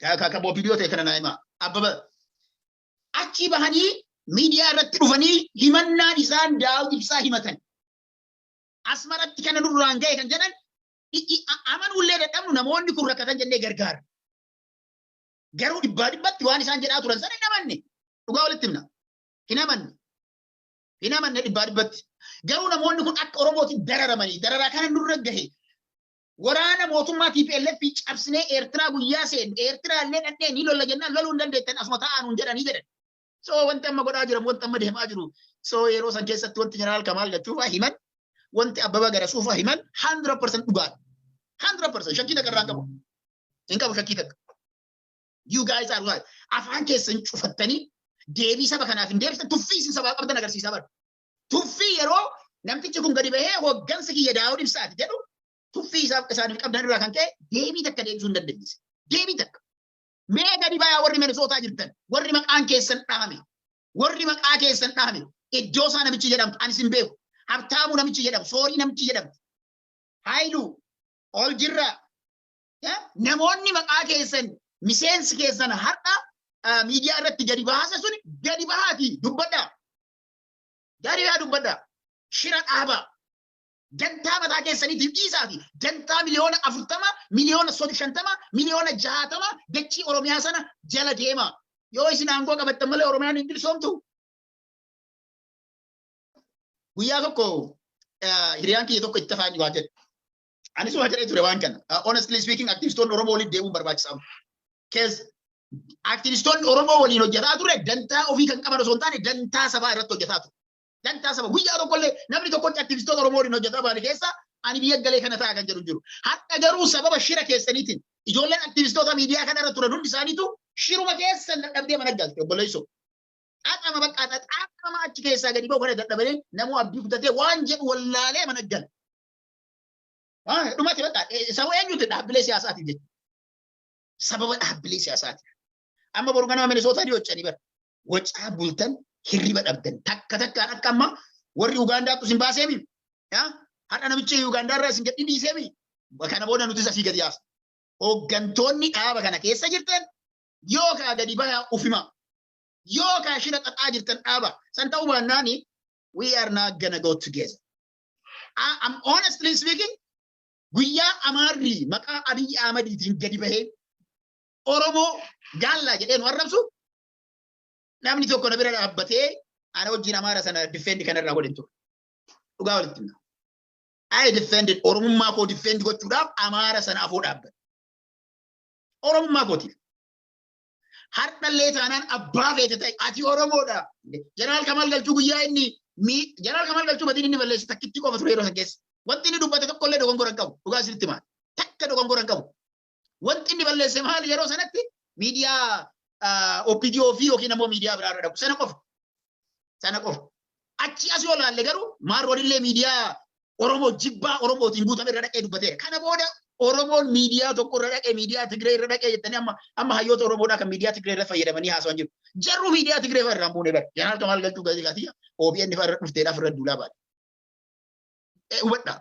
Ka viidiyoo ta'e kana naa himaa. Abbaba. Achi bahanii miidiyaa irratti dhufanii himannaan isaan Daawit Ibsaa himatan. Asmaratti kana nurraan ga'e kan jedhan amanuullee dadhabnu, namoonni kun rakkatan jennee gargaara. Garuu dhibbaa dhibbatti waan isaan jedhaa turan sana hin amanne. Dhugaa walitti himna. Hin amanne. Hin amanne dhibbaa dhibbatti. Garuu namoonni kun akka Oromootiin dararamanii dararaa kana nurra gahe. Waraana mootummaa TPLF cabsinee Eertiraa guyyaa seenu, Eertiraa illee dhaqnee ni lolla jennaan, loluu hin dandeettan, asuma taa'aa nuun jedhanii jedhan. So wanti amma godhaa jiran, wanti amma deemaa jiru. So yeroo san keessatti wanti Jeneraal Kamaal Galchuufaa himan, wanti Abbabaa Garasuufaa himan 100% dhugaadha. 100% shakkii takka irraa hin qabu. Hin qabu shakkii takka. You guys are right. Afaan keessan cufattanii deebii saba kanaaf hin deebistan. Tuffii isin sabaa qabdan agarsiisaa bara. Tuffii yeroo namtichi kun gadi bahee hoggansa kiyya Daawud Ibsaati jedhu, tuffii isaaf isaaniif qabdan irraa kan ka'e deebii takka deebisuu hin dandeenye. Deebii takka. Mee gadi bayaa, warri Minisootaa jirtan, warri maqaan keessan dhahame, warri maqaa keessan dhahame, iddoo isaa namichi jedhamtu ani sin beeku. Habtaamuu namichi jedhamu, Soorii namichi jedhamtu, Haayiluu, ol jirraa. Namoonni maqaa keessan, miseensi keessan har'a miidiyaa irratti gadi baase sun, gadi bahaati dubbadhaa. Gadi bahaa dubbadhaa. Shira dhaabaa. Dantaa mataa keessaniitiif dhiisaa fi dantaa 40 miliyoona, 50 miliyoona, 60 miliyoona dachii Oromiyaa sana jala deema. Yoo isin aangoo qabattan malee Oromiyaan hin bilisoomtu. Guyyaa tokko hiriyaan kiyya tokko itti afaan waa jedhe. Anis waa jedhee ture waan kana. Honestly speaking, aktivistoonni Oromoo waliin deemuun barbaachisaa. Keessa aktivistoonni Oromoo waliin hojjetaa ture dantaa ofii kan qaban osoo hin taane dantaa sabaa irratti hojjetaa ture. Dantaa saba guyyaa tokkollee namni tokkotti aktivistoota Oromoo waliin hojjetaa baane keessa ani biyya galee kana ta'a kan jedhu jiru. Har'a garuu sababa shira keessaniitiin ijoolleen aktivistoota miidiyaa kana irra turan hundi isaaniitu shiruma keessan dadhabdee mana galte, obboleessoo. Xaxama bakka xaxama achi keessaa gadi ba'u kana dadhabanii namuu abdii kutatee waan jedhu wallaalee mana gala. Dhumati bakka sababa eenyuti? Dhaabbilee siyaasaatiif jechuudha. Sababa dhaabbilee siyaasaatiif. Amma boru ganama Minisootaa ni hojjanii bara. Wacaa bultan, hirriba dhabdan, takka takkaan akka amma warri Ugaandaattu isin baaseemi. Har'a namichi Ugaandaa irraa isin gadi dhiiseemi. Kana booda nutis asii gadi yaasa. Hooggantoonni dhaaba kana keessa jirtan yookaan gadi bahaa ufima. Yookaan shira xaxaa jirtan dhaaba. San ta'uu baannaani we are not gonna go together. I'm honestly speaking, guyyaa Amaarri maqaa Abiyyi Ahmadiitiin gadi bahee Oromoo gaallaa jedhee nu arrabsu, namni tokko na bira dhaabbatee ana wajjin Amaara sana defend kanarraa godhin ture. Dhugaa walitti himna. I defended Oromummaa koo defend gochuudhaaf Amaara sana afoo dhaabbate. Oromummaa kootiif. Har'allee taanaan abbaa feete ta'e ati Oromoodha. Jeneraal Kamaal Galchuu guyyaa inni Jeneraal Kamaal Galchuu badii inni balleesse takkitti qofa ture yeroo san keessa. Wanti inni dubbate tokkollee dogongora hin qabu. Dhugaa isinitti himaa. Takka dogongora hin qabu. Wanti inni balleesse maali yeroo sanatti? Miidiyaa OPDO fi yookiin ammoo miidiyaa biraa irra dhaqu. Sana qofa. Sana qofa. Achi as yoo laalle garuu Maarroon illee miidiyaa Oromoo jibbaa Oromootiin guutame irra dhaqee dubbateera. Kana booda Oromoon miidiyaa tokko irra dhaqee, miidiyaa Tigree irra dhaqee jettanii amma hayyoota Oromoodhaa kan miidiyaa Tigree irra fayyadamanii haasawan jiru. Jarru miidiyaa Tigree fa'a irraan buune bara. Jeneraal Kamaal Galchuu gaazexaatiyya OBN fa'a irra dhufteedhaaf irra duulaa baate. Hubadhaa.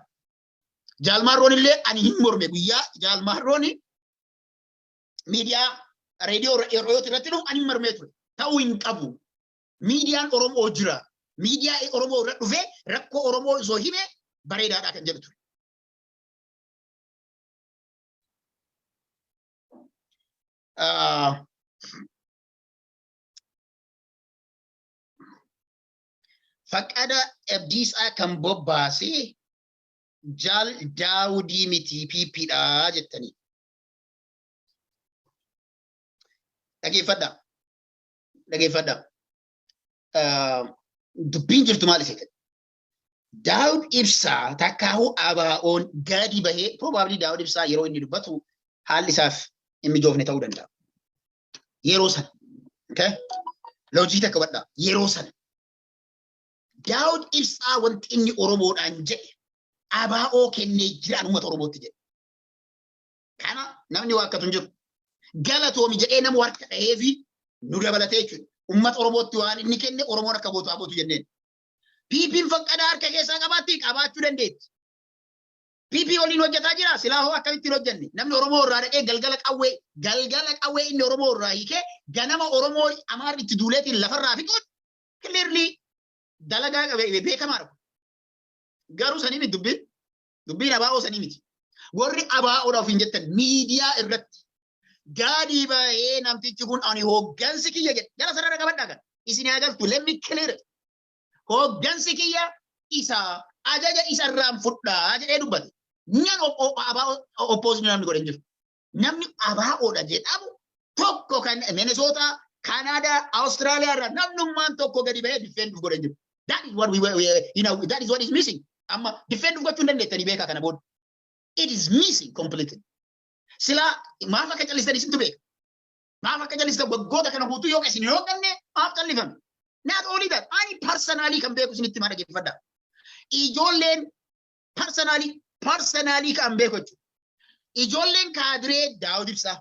Jaalmaarroon illee ani hin morme guyyaa Jaalmaarroon miidiyaa Reediyoo irratti dhufu ani marmee ture. Ta'uu hin qabu. Miidiyaan Oromoo jira. Miidiyaa Oromoo irra dhufee rakkoo Oromoo osoo hime bareedaadha kan jedhu ture. Faqqada Abdiisaa kan bobbaase Jaal Daawudii miti PPdha jettanii. Dhageeffadhaa. Dhageeffadhaa. Dubbiin jirtu maal isheete? Daawud Ibsaa takkaahuu ABO'n gadi bahee, probably Daawud Ibsaa yeroo inni dubbatu haalli isaaf hin mijoofne ta'uu danda'a. Yeroo sana. Okay? Loojii takka hubadhaa. Yeroo sana. Daawud Ibsaa wanti inni Oromoodhaan jedhe ABO kennee jiraan uummata Oromootti jedhe. Kana namni waakkatu hin jiru. Galatoomi jedhee nama harka dhahee fi nu dabalatee jechuudha. Uummata Oromootti waan inni kenne Oromoon akka gootu haa gootu jenneen. PP'n faqqadaa harka keessaa qabaatti qabaachuu dandeetti. PP waliin hojjetaa jira, silaa hoo akkamittiin hojjenne? Namni Oromoo irraa dhaqee galgala qawwee inni Oromoo irraa hiikee ganama Oromoo Amaarri itti duuleetiin lafarraa fixuun clearly dalagaa beekamaadha. Garuu sanii miti dubbiin. Dubbiin ABO sanii miti. Warri ABOdha ofiin jettan miidiyaa irratti gadi bahee namtichi kun ani hooggansi kiyya jedhe. Jala sarara qabadhaa kan. Isin haa galtu, let me clear it. Hooggansi kiyya isa ajaja isarraan fudhaa jedhee dubbate. Nan ABO oppose namni godhe hin jiru. Namni ABOdha jedhamu tokko kan Minnesota, Canada, Australia irraa namnummaan tokko gadi bahee defend godhe hin jiru. That is what we you know that is what is missing. Amma defend gochuu hin dandeettanii beekaa kana booda. It is missing completely. Silaa maaf akka callistan isintu beeka. Maaf akka callistan waggoota kana guutuu yoo isin yoo qabne maaf callifame? Not only that, ani personally kan beeku isinitti maa dhaggeeffadha. Ijoolleen personally kan beeku jechuudha. Ijoolleen kaadiree Daawud Ibsaa,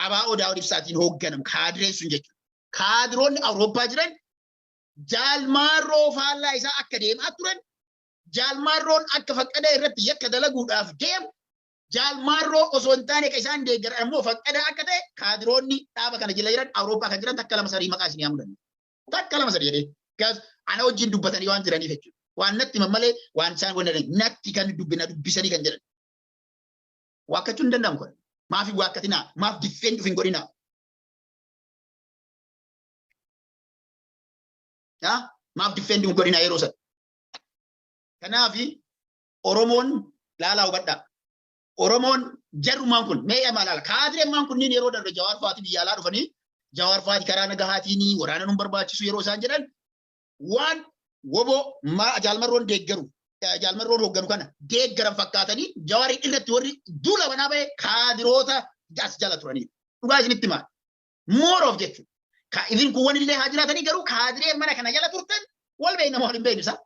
ABO Daawud Ibsaatiin hoogganamu kaadireen sun jechuudha. Kaadiroonni Awurooppaa jiran Jaalmaarroo faallaa isaa akka deemaa turan, Jaalmaarroon akka faqqada irratti yakka dalaguudhaaf deemu, Jaalmaarroo osoo hin taane kan isaan deeggaran ammoo faqqada akka ta'e kaadiroonni dhaaba kana jala jiran Awurooppaa kan jiran takka lama sadii maqaa isin yaamuu danda'u. Takka lama sadii jedhee. Because ana wajjin dubbatanii waan jiraniif jechuudha. Waan natti himan malee waan isaan waan natti kan dubbina dubbisanii kan jedhan. Waakkachuun hin danda'amu kun. Maaf hin waakkatinaa? Maaf defend of hin godhinaa? Maaf defend hin godhinaa yeroo sana? Kanaafi Oromoon laalaa hubadhaa. Oromoon jarrumaan kun mee maal laala? Kaadiremmaan kunniin yeroo darbe Jawaar fa'aati biyya alaa dhufanii Jawaar fa'aati karaa nagahaatiin waraana nun barbaachisu yeroo isaan jedhan, waan woboo Jaalmarroon deeggaru, Jaalmarroon hoogganu kana deeggaran fakkaatanii Jawaariin irratti warri duula banaa bahe kaadiroota as jala turanidha. Dhugaa isinitti maal? More of jechuudha. Ka even kuuwwan illee haa jiraatanii, garuu kaadiree mana kana jala turtan wal beekna moo wal hin beeknu isaa?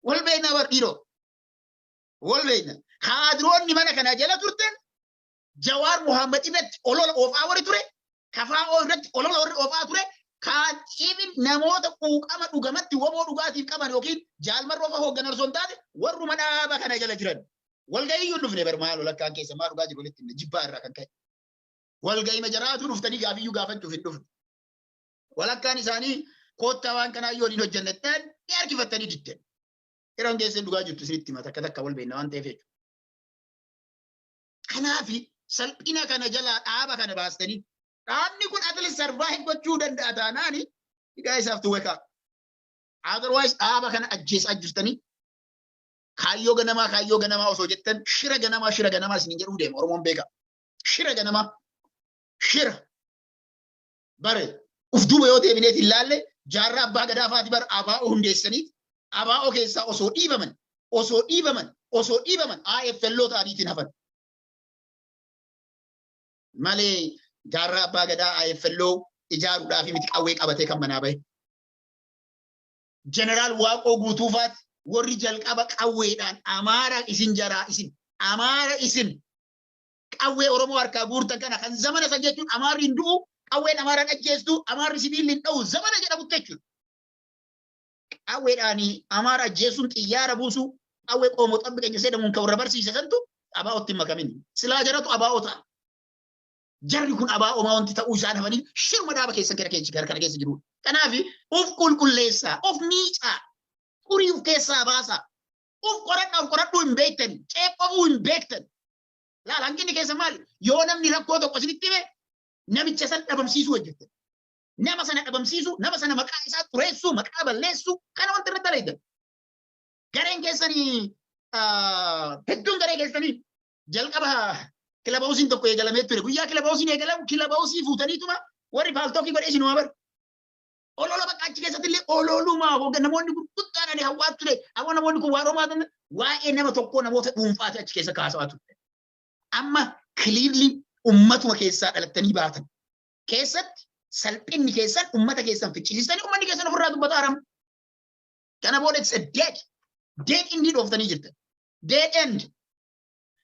Wal beekna bar dhiiroo. Wal beekna. Kaadiroonni mana kana jala turtan Jawaar Muhammad irratti olola oofaa warri ture, KFO irratti olola warri oofaa ture, kaan even namoota quuqama dhugamatti woboo dhugaatiif qaban yookiin Jaalmarroo fa hoogganan osoo hin taane warruma dhaaba kana jala jiran. Walgahii iyyuu hin dhufne bar, maal walakkaan keessa maa dhugaa jiru walitti himne jibbaa irraa kan ka'e. Walgahii majaraatu dhuftanii gaafiyyuu gaafachuuf hin dhufne. Walakkaan isaanii koottaa waan kanaa yoo hin hojjennettan ni harkifattanii diddan. Yeroon keessan dhugaa jirtu isinitti hima, takka takka wal beekna waan ta'eef jechuudha. Kanaafi salphina kana jalaa dhaaba kana baastanii dhaabni kun at least survive gochuu danda'a taanaani you guys have to wake up. Otherwise dhaaba kana ajjeesaa jirtanii. Kaayyoo ganamaa, kaayyoo ganamaa osoo jettan shira ganamaa, shira ganamaa isiniin jedhuu deema Oromoon beeka. Shira ganamaa. Shira. Bare uf duuba yoo deebineet hin laalle, Jaarraa Abbaa Gadaa faati bar ABO hundeessaniit ABO keessaa osoo dhiibaman, osoo dhiibaman, osoo dhiibaman AFLO ta'aniitiin hafan. Malee Jaarraa Abbaa Gadaa AFLO ijaaruudhaaf miti qawwee qabatee kan manaa bahe. Jeneraal Waaqoo Guutuu faati warri jalqaba qawweedhaan Amaara isin jaraa isin Amaara isin qawwee Oromoo harkaa guurtan kana kan zamana san jechuun Amaarri hin du'u, qawween Amaaraan ajjeestu, Amaarri sibiilli hin dha'u zamana jedhamutti jechuudha. Qawweedhaan Amaara ajjeesuun, xiyyaara buusuu, qawwee qoomoo xabbi keenya jedhamuun kan warra barsiise santu ABOtti hin makamin. Silaa jaratu ABO ta'a. Jarri kun ABO wanti ta'uu isaan hafanii shiruma dhaaba keessan kana keessa kana keessa jiru. Kanaaf of qulqulleessaa, of miicaa, xurii of keessaa baasaa, of qoradhaa, of qoradhuu hin beektan, ceepha'uu hin beektan. Laala, hanqinni keessa maali? Yoo namni rakkoo tokko isinitti hime, namicha san dhabamsiisuu hojjettan. Nama sana dhabamsiisuu, nama sana maqaa isaa xureessuu, maqaa balleessuu, kana wanta irratti dalagan. Gareen keessanii hedduun, garee keessanii jalqaba Clubhouseiin tokko eegalamee ture. Guyyaa Clubhouseiin eegalamu Clubhouseii fuutaniituma warri Paltalkii godhee isinuma bar. Olola bakka achi keessatti illee ololumaa hogga namoonni gurguddaan ani hawwaa ture. Amma namoonni kun waan homaa waa'ee nama tokkoo, namoota dhuunfaati achi keessa kaasawaa ture. Amma clearly ummatuma keessaa dhalattanii baatan. Keessatti salphinni keessan ummata keessan ficcisiistanii, ummanni keessan ofirraa dubbataa haramu. Kana booda it's a dead. Dead end dhooftanii jirtan. Dead end.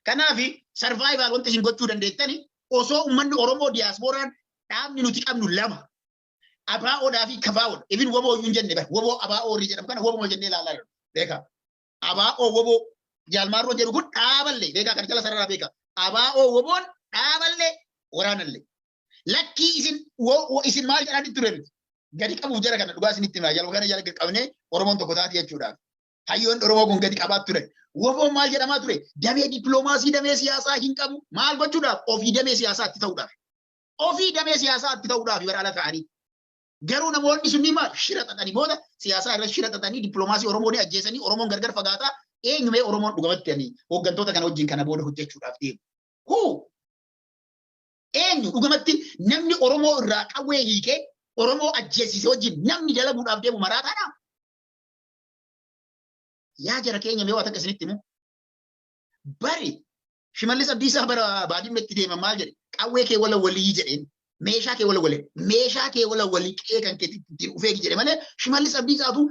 Kanaafi survival wanti isin gochuu dandeettani, osoo ummanni Oromoo diyaaspooraan dhaabni nuti qabnu lama. ABOdhaa fi KFOdha. Even WBO iyyuu hin jenne bara. WBO ABO warri jedhamu kana WBO jennee ilaalaa jirra. Beekaa. ABO WBO Jaalmaarroo jedhu kun dhaaballee beekaa, kan jala sararaa beekaa. ABO WBOn dhaaballee waraanallee. Lakkii, isin maal jedhanii ture miti. Gadi qabuuf jara kana, dhugaa isinitti himaa, jala kana jala qabnee Oromoon tokko taati jechuudhaaf. Hayyoon Oromoo kun gadi qabaa ture. WBOn maal jedhamaa ture? Damee dippiloomaasii, damee siyaasaa hin qabu. Maal gochuudhaaf? Ofii damee siyaasaa itti ta'uudhaaf. Ofii damee siyaasaa itti ta'uudhaaf bara ala ta'anii. Garuu namoonni sunni maal shira xaxanii, booda siyaasaa irratti shira xaxanii, dippiloomaasii Oromoo ni ajjeesanii, Oromoon gargar fagaataa. Eenyumee Oromoon dhugamatti ani hooggantoota kana wajjin kana booda hojjechuudhaaf deemu? Huu, eenyu dhugamatti namni Oromoo irraa qawwee hiikee Oromoo ajjeesise wajjin namni dalaguudhaaf deemu maraataadha? Yaa jara keenya, mee waa takka isinitti himu. Bari Shimallis Abdiisaa bara Baadimmeetti deeman maal jedhe? Qawwee kee wala walii jedheen. Meeshaa kee wala walii. Meeshaa kee wala walii, qe'ee kan keetti ittiin dhufee jedhe malee, Shimallis Abdiisaatu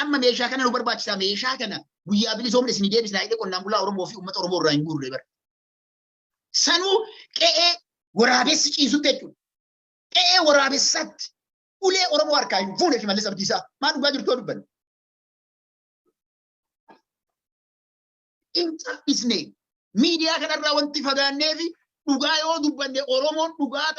amma meeshaa kana nu barbaachisaa, meeshaa kana guyyaa bilisoomne isinii deebisnaa jedhee qonnaan bulaa Oromoo fi uummata Oromoo irraa hin guurre bara. Sanuu qe'ee waraabessi ciisutti jechuudha. Qe'ee waraabessaatti ulee Oromoo harkaa hin fuune Shimallis Abdiisaa. Maa, dhugaa jirtu dubbanne. Hin cal'isne. Miidiyaa kanarraa wanti fagaannee fi dhugaa yoo dubbanne, Oromoon dhugaa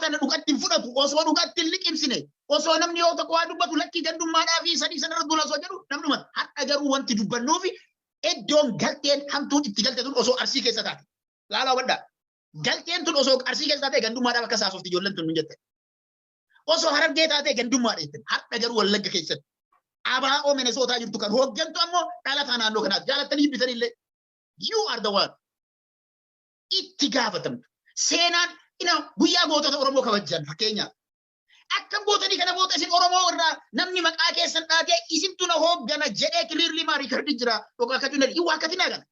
tana dhugatti hin fudhatu. Osoo dhugatti hin liqimsine, osoo namni yoo tokko waa dubbatu lakkii gandummaadhaa fi sadii sanarra dula osoo jedhu namni dhumata. Har'a garuu wanti dubbannuufi iddoon galteen hamtuun itti galte tun osoo Arsii keessa taate. Laalaa, hubadhaa. Galteen tun osoo Arsii keessa taate, gandummaadhaaf akka saasofti ijoolleen tun nun jette. Osoo Harargee taate, gandummaadha jette. Har'a garuu Wallagga keessatti. ABO Minesootaa jirtu kan hooggantu ammoo dhalataa naannoo kanaati. Jaalattanii jibbitanii illee. You are the one. Itti gaafatamtu. Seenaan ina guyyaa gootota Oromoo kabajan fakkeenyaaf. Akkam gootanii kana booda isin Oromoo irraa namni maqaa keessan dhaatee isintu na hooggana jedhee clearly maa recordii jira. Dhokkaa akka jiru hin waakkatinaa kana.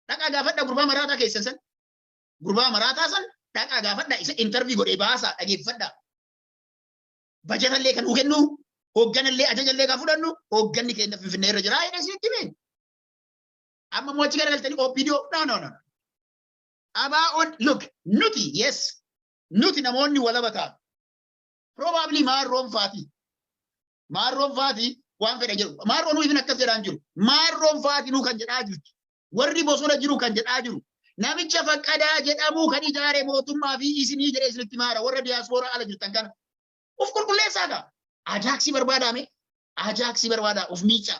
Dhaqaa gaafadha gurbaa maraataa keessan san. Gurbaa maraataa san dhaqaa gaafadha, isa interview godhee baasaa dhageeffadha. Bajatallee kan nuu kennu, hoogganallee, ajajallee kan fudhannu hoogganni keenya Finfinnee irra jira jedhee isinitti hime. Amma immoo achi garagaltanii OPDO, no, no, no. ABO'n, look, nuti, yes, nuti namoonni walaba ta'an probably Maarroon faati. Maarroon faati waan fedhe jedhu. Maarroon even akkas jedhaan jiru. Maarroon faati nuu kan jedhaa jirtu. Warri bosona jiru kan jedhaa jiru. Namicha Faqqadaa jedhamu kan ijaare mootummaa fi isinii jedhee isinitti maara, warra diyaaspooraa ala jirtan kana. Uf qulqulleessaa gaa. Ajaaksii barbaadaame. Ajaaksii barbaadaa, uf miicaa.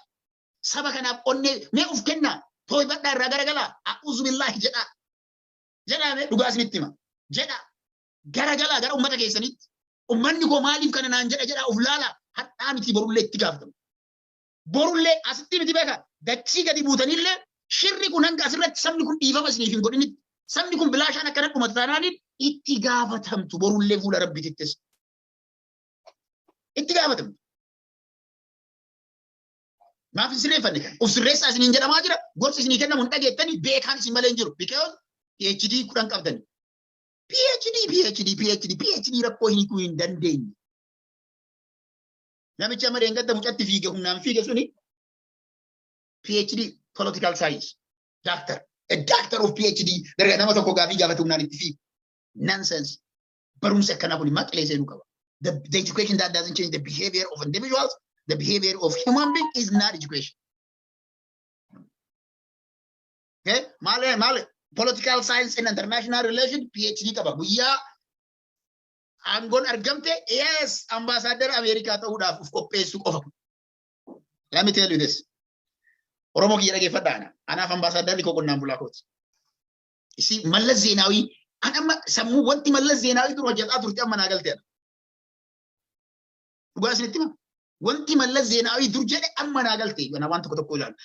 Saba kanaaf onnee mee uf kennaa. Tooybadhaa, irraa garagalaa. A'uuzu billaahi jedhaa. Jedhaa, mee dhugaa isinitti hima. Jedhaa. Garagalaa gara ummata keessanitti. Ummanni koo maaliif kana naan jedha jedhaa uf laalaa. Hadhaa miti, borullee itti gaafatamu. Borullee asitti miti, beekaa. Dachii gadi buutanillee shirri kun hanga asirratti sabni kun dhiifama isiniif hin godhinitti. Sabni kun bilaashaan akkana dhumata taanaaniin itti gaafatamtu, borullee fuula Rabbiitittis. Itti gaafatamtu. Maaf hin sirreeffanne kana? Uf sirreessaa isiniin jedhamaa jira. Gorsi isinii kennamu hin dhageettanii, beekaan isin malee hin jiru. Because PhD 10 qabdani. PhD, PhD, PhD, PhD rakkoo hiikuu hin dandeenye. Namichi amma dheengadda mucatti fiige, humnaan fiige suni PhD political science doctor. A doctor of PhD darga nama tokko gaafii gaafate humnaan itti fiigu. Nonsense. Barumsi akkanaa kun maqlee seenuu qaba. The education that doesn't change the behavior of individuals, the behavior of human being is not education. Okay? Maal maal Political Science and International Relation PhD qaba. Guyyaa aangoon argamte, yes, ambaasaadara Ameerikaa ta'uudhaaf of qopheessuu qofa. Let me tell you this. Oromoo kiyya, dhageeffadhaa ana. Anaaf ambaasaaddarri koo qonnaan bulaa kooti. Isi Mallas Zeenaawii an amma sammuu wanti Mallas Zeenaawii dur hojjetaa turte amma naa galteedha. Dhugaa isinitti hima. Wanti Mallas Zeenaawii dur jedhe amma naa galte. Waan tokko tokko ilaalu.